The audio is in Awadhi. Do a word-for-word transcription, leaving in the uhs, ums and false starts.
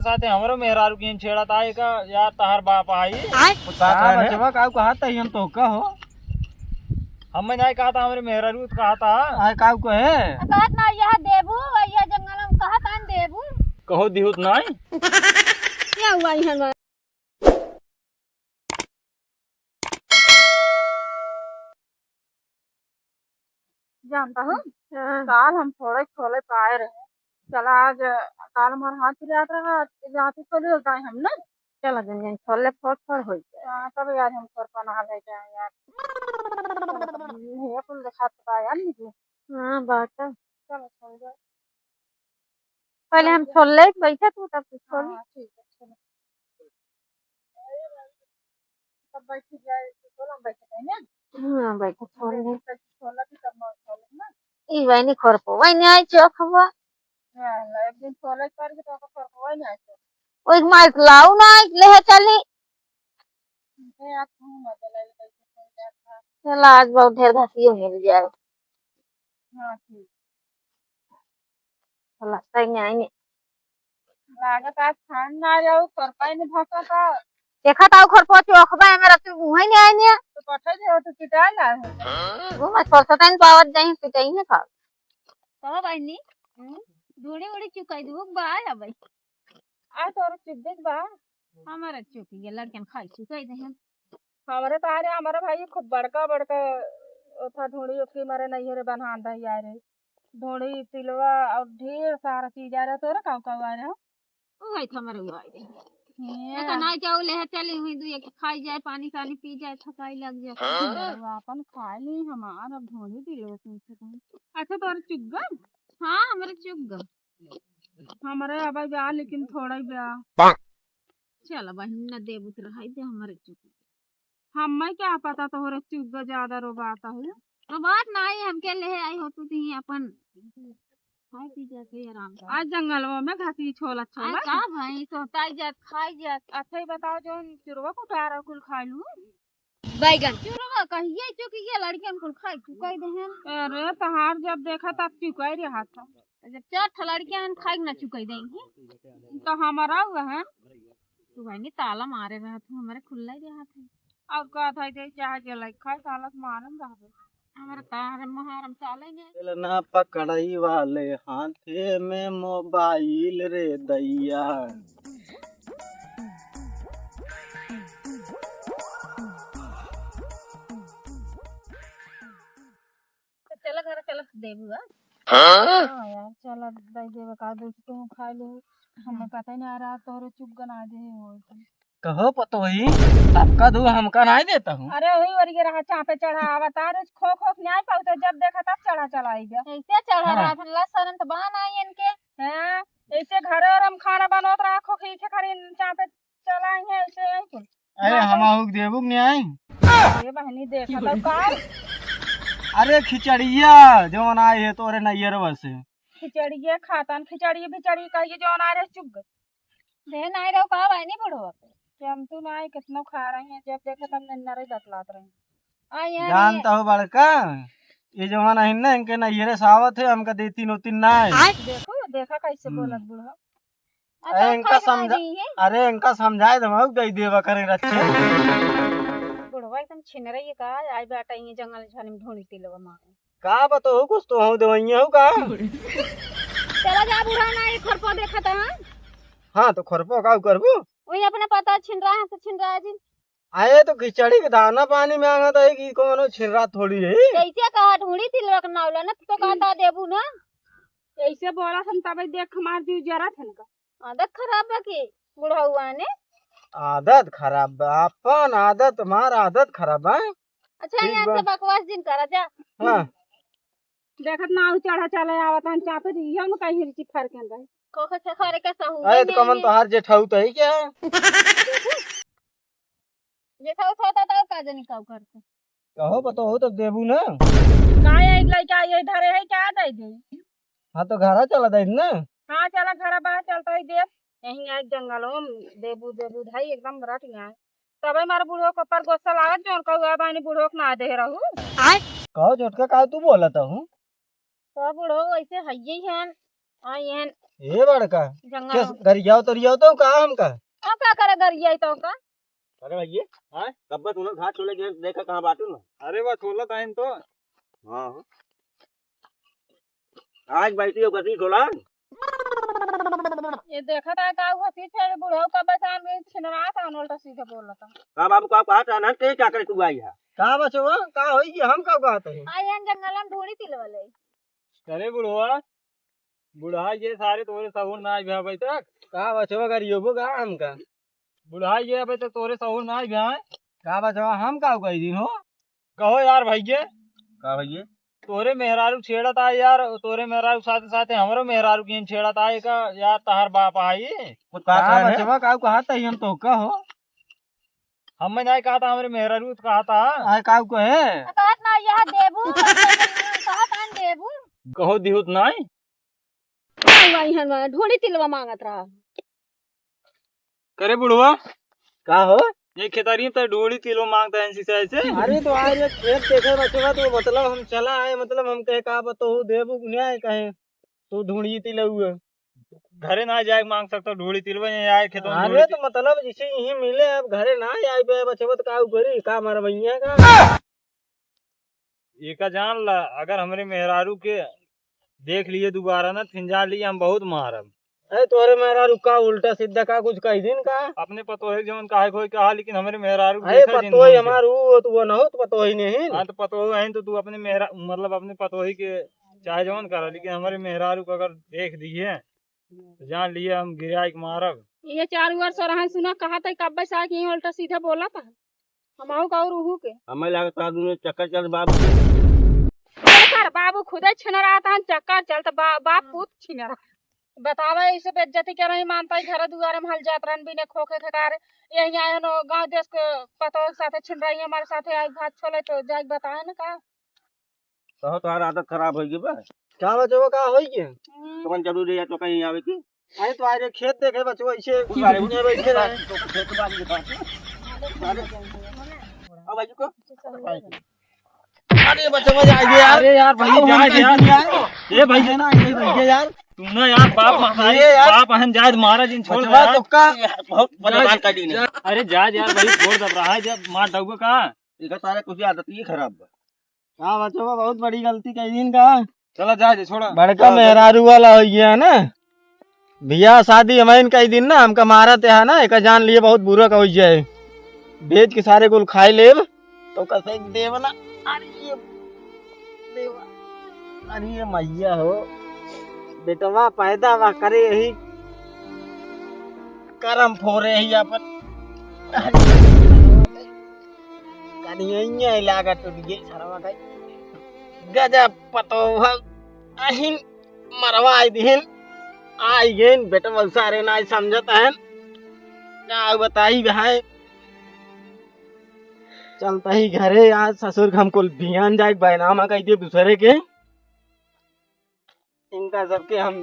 साथे हमरो मेहरारू के छेड़त आए का यार, तहार बाप आई। आय। का बचवा, काऊ कहा था हम तो का हो? हम नहीं कहा था, हमरे मेहरारू तो कहा था। आय काऊ कहे? कहत ना यह देबू, यह जंगल में कहत आन देबू। कहो दिहुत नाई। क्या हुआ यहाँ? जानता हूँ, हाँ। काल हम थोड़े छोले पाए रहे। चला आज, काल हमार हाथ पिरात रहा, आज रात ही छोले होता है हम ना। चला जन जन छोले फोड़ फोड़ होई जाए। हाँ, तब यार हम छोले बना ले जाए यार। ये कुल दिखात बा यार मुझे। हाँ, बात है। चलो, छोड़ दे। पहले हम छोड़ ले, बैठा तू, तब तू छोड़। हाँ, ठीक है, चलो। तब बैठ जाए, तो बोला, हम बैठ जाए ना। हाँ, बैठ, छोड़ ले। बैठ, छोड़ ले, तब मैं छोड़ लूँ ना। ई वही नहीं खोर पो, वही नहीं आई चोख हुआ। हाँ, एक दिन छोड़ ले, कर के तो खोर पो, वही नहीं आई चोख। ओइ माइक लाऊ ना, ले चली। ए, आप हूँ मजा ले ले, कैसे चल जाता। चला, आज बहुत ढेर घासियो मिल जाए। हाँ, ठीक। चला, सही में आइने। लागत आज खान ना जाऊ, कर पाई नहीं भसता। देखा ताऊ खरपोच ओखबा, एमे रख मुँह ही नहीं आइने। तो पठा दे, तो पिटाई ला है। वो मैं सोचता नहीं पावत जाई, पिटाई नहीं खा। कहो बहिनी, हम्म? ढूंढी उड़ी चुकाई दू, बा आ भाई। आ तोर चुप देख बा। हमारा चुप ये लड़कन खाई चुकाई दे हम। हमरे तो आ रे, हमारा भाई खूब बड़का बड़का ओथा ढूंढी ओकी मारे नैहरे बन्हान रही आ रे। ढूंढी, तिलवा और ढेर सारा चीज आ रहा। तोरा का का आ रहा? ओ भाई, हमारे वो आ रे। ये। एक ना जाओ, ले चली हुई दू, एक खाई जाए, पानी सानी पी जाए, थकाई लग जाए। हाँ? वो अपन खा ली हमार, अब ढूंढी तिलवा पूछे कहीं। अच्छा, तोरा चुग्गा? हाँ, हमारे चुग्गा। हमरे अबै बा, लेकिन थोड़ा ही बा। चल बहिन, न देबू त रहाई दे हमरे चुप। हमें क्या पता तोहरे चुग्गा ज्यादा रोबात है। रोबात ना आई, हमके ले आई हो तू ती अपन खाए पी जाके आराम से। आज जंगलवा में घासी छोला आज छोला। का भाई, सोहताई जात, खाई जात। अच्छा ही बताओ, जौन चुरवा कुटारा कुल खा लू। बैगन। चुरवा कहिए चुकी ये लड़कियन कुल खाई चुकाई देहन। अरे तहार जब देखा तब चुकाई रहा था। जब चार ठा लड़कियन खाई ना चुकाई देंगी। तो हमारा हुआ है। तू भाई नहीं ताला मारे रहा था, हमारे खुला ही रहा था। और का था जे चाहे जे लड़का खाए ताला से मारन रहबे। हमारा तार महारम चाले ने। बेलना पकड़ई वाले हाथे में मोबाइल रे दैया। तो चला घर चला देबू, हाँ? हाँ? हाँ यार, चला दे देबे का, दूध तू खा लू। हमें पता ही ना रहा तोरे चुप गना दे हो। कहो पतोही, सबका दू हमका नाई देता हूँ। अरे वही ओरिये रहा, चापे चढ़ा आवता, अरे खो खो के न्याय पाऊ तो जब देखा तब चढ़ा चला आई गया। ऐसे चढ़ा हाँ। रहा था, ला शरम तो बा ना इनके। हाँ, ऐसे घरे और हम खाना बनोत रहा, खो खी के खाली चापे चला आई है, ऐसे यही कुल। अरे ना हम तो आहू के देबू के न्याय। ये बहनी देखा तो का? अरे खिचड़िया जौन आई है तोरे नैयरवा से। खिचड़िया खातन, खिचड़ी बिचड़ी कहिए जौन आ रहे चुग। दे नाई रहो का भाई नहीं बुढ़वा के। हम तू नाई कितनो खा रही हैं, जब देखे तब नन्ना रही बतलात रही। आ यहाँ जानता हो बड़का, ये जवान है ना, इनके नैहरे से आवत है, हमका देती नोती ना है। आय। देखो, देखा कैसे हम्म। बोलत बुढ़वा। अरे अच्छा, इनका खाए समझा, नहीं है। अरे इनका समझाए दे, मऊ दे देवा करें रच्छे। बुढ़वा एकदम छिन रही है का, आई बेटा ये जंगल झाड़ी में ढूंढती लोग मारे। का बतो हो, कुछ तो हो देवैया हो का? चला जा बुढ़ा ना, ये खरपो देखा था। हाँ, तो खरपो का करबू? वही अपने पता छिन रहा है, तो छिन रहा है जी। आए तो खिचड़ी के दाना पानी मांगत है कि कौनो छिन रहा थोड़ी है। कैसे कहा ढूंढी तिलवा के नावला ना, तो कहता देबू ना। ऐसे बोला हम तब देख हमार जीव जरा था इनका। आदत खराब बा के बुढ़ौआ ने? आदत खराब बा, अपन आदत, हमार आदत खराब बा। अच्छा, ठीक यहाँ बा। से बकवास जिन करा जा। हाँ। देखत ना आऊ चढ़ा चले आवत हन चापे दी, हम कहीं हिरची फरकन रहे। कोखे से खरे के सहू अरे तो कमन तोहार जेठाऊ तो है क्या? जेठाऊ था तो का जनी काऊ करते। कहो पतो हो तो देबू ना। का एक लइका ये धरे है क्या दे दे? हाँ तो घरा चला दे ना। हाँ चला घरा बाहर चलता ही देब। यहीं आए जंगलों में देबू देबू धाई एकदम रट गया। तबे मारे बुढ़ो के ऊपर गुस्सा लागत जौन कहू है बानी बुढ़ो के ना दे रहू। कहो छोटका का तू बोलत हूँ? तो बुढ़ो ऐसे हइये ही हन। आ यहन ए बड़का, जंगल केस में। गरियाओ तरियाओ तो का हमका? हम का करे गरियाई तो का? अरे भइया, हाँ? कब्बे सुनो घाट चले गए, देखा कहाँ बाटू ना। अरे बा, छोला ताइन तो। हाँ, हाँ। आज बैठी हो कसी छोला? ये देखा था का हुआ, सीधे बुढ़ऊ का बचान में छिनरा था, उल्टा सीधे बोला था। का बाबू का कहा था ना, के क्या करे तू आई है? का बचवा, का होई कि हम का कहत है? आई हम जंगल में ढूंढी तिलवले। अरे बुढ़वा, बुढ़ा ये सारे तोरे सहूर ना आए भ्या अबे तक। का बचवा गरियोबो का हमका? बुढ़ा ये अबे तक तोरे सहूर ना आए भ्या। का बचवा हम का कही दिन हो? कहो यार भइये। का भइये? तोरे मेहरारू छेड़त आए यार, तोरे मेहरारू साथे साथे हमरो मेहरारू की छेड़त आए का यार, तहार बाप आई। कुछ का कहा है? बचवा का कहा था हम तो का हो? हमें नहीं कहा था, हमरे मेहरारू तो कहा था। आए काऊ कहे? कहत ना यह देबू, कहत आन देबू। कहो दिहुत नहीं। आई हन ढोली तिलवा मांगत रहा। करे बुढ़वा। का हो? ये खेतारी में तो ढोली तिलवा मांगता है इनसे ऐसे। अरे तो आज ये खेत देखे बचवा तो मतलब हम चला आए, मतलब हम कहे का बतहू देबू न्याय कहे। तू ढूंढी तिलउए। घरे ना जाए मांग सकता, ढूंढी तिलवा, यहीं आए खेतों में अरे ढूंढी तो मतलब जैसे यहीं मिले, अब घरे ना आए बे बचवा तो का करी, का मारबैया का? एका जान ला, अगर हमरे मेहरारू के देख लिए दोबारा ना, फिर जान लिए हम बहुत मारब। अरे तोहरे मेहरारू का उल्टा सीधा का कुछ कही दिन का? अपने पतोहे जवन काहे कोई कहा, लेकिन हमरे मेहरारू अरे देखा जिन पतोही ढंग से। हमार ऊ तो वो ना हो तो पतोही नहीं। हाँ तो पतोह है तो तू अपने मेहरा मतलब अपने पतोही के चाहे जवन करा, लेकिन हमरे मेहरारू को अगर देख दिए तो जान लिए हम गिराई के मारब। ये चार वर्ष रहन सुना कहा था कब्बे से आके यहीं उल्टा सीधा बोला था। हम आऊ का और उहू के। हमें लागत था दुनिया चक्कर चल बाबू। चक्कर बाबू खुदे छिनरा था, चक्कर चल त बा-, बाप पूत छिनरा। बतावा, इसे बेइज्जती के नहीं मानता है, घर दुआरे में हल जात रहन बिने खोखे खकार। यही आए नो गांव देश के पतोह के साथे छिनराई हमारे साथे आई भात छोले तो जाके बताए न का। कहो तोहार आदत खराब होई गई बा। का बचवा का होई के? हम्म। तुमन जरूरी है तो कहीं आवे की? अरे तो आज खेत देखे बचवा इसे कुछ बारे में दुनिया बैठे रहे। तो खेत बारी के पास। अरे, अब भाई को। अरे बचवा जाए यार। अरे यार भाई, आओ, हम जाए कहीं यार। दुनिया आए। ए भाई। है ना, ये भैया यार। तू ना यार बाप महतारी, ये यार। बाप अहन जाए मारा जिन छोड़ बचवा यार। तो का बहुत बदनाम कर दी ने। अरे जा यार भाई, छोड़ दब रहा है, जब मार दउबे का। इनका सारा कुछ आदत ही खराब बा। का बचवा बहुत बड़ी गलती कही दिन का। चला जा, जा, छोड़ा। बड़का मेहरारू वाला हो गया ना। बियाह शादी हमारे इनका ही दिन ना, हमका मारत है ना, एका जान लिए बहुत बुरा का हो जाए। बेच के सारे कुल खाए लेब, तो कसे देव ना। अरे ये देवा, अरे ये मैया हो, बेटवा पैदा वा करे यही करम फोरे ही अपन। अरे कनिया लागा टूट गई सरवा का। गजब पतोह अहिन मरवाई दिहिन। आई गइन बेटवा सारे नाई समझत हन। का बताई भाई। चलता ही घरे आज ससुर के हम कुल बिहान जाए बैनामा कह दिए दूसरे के। इनका सबके हम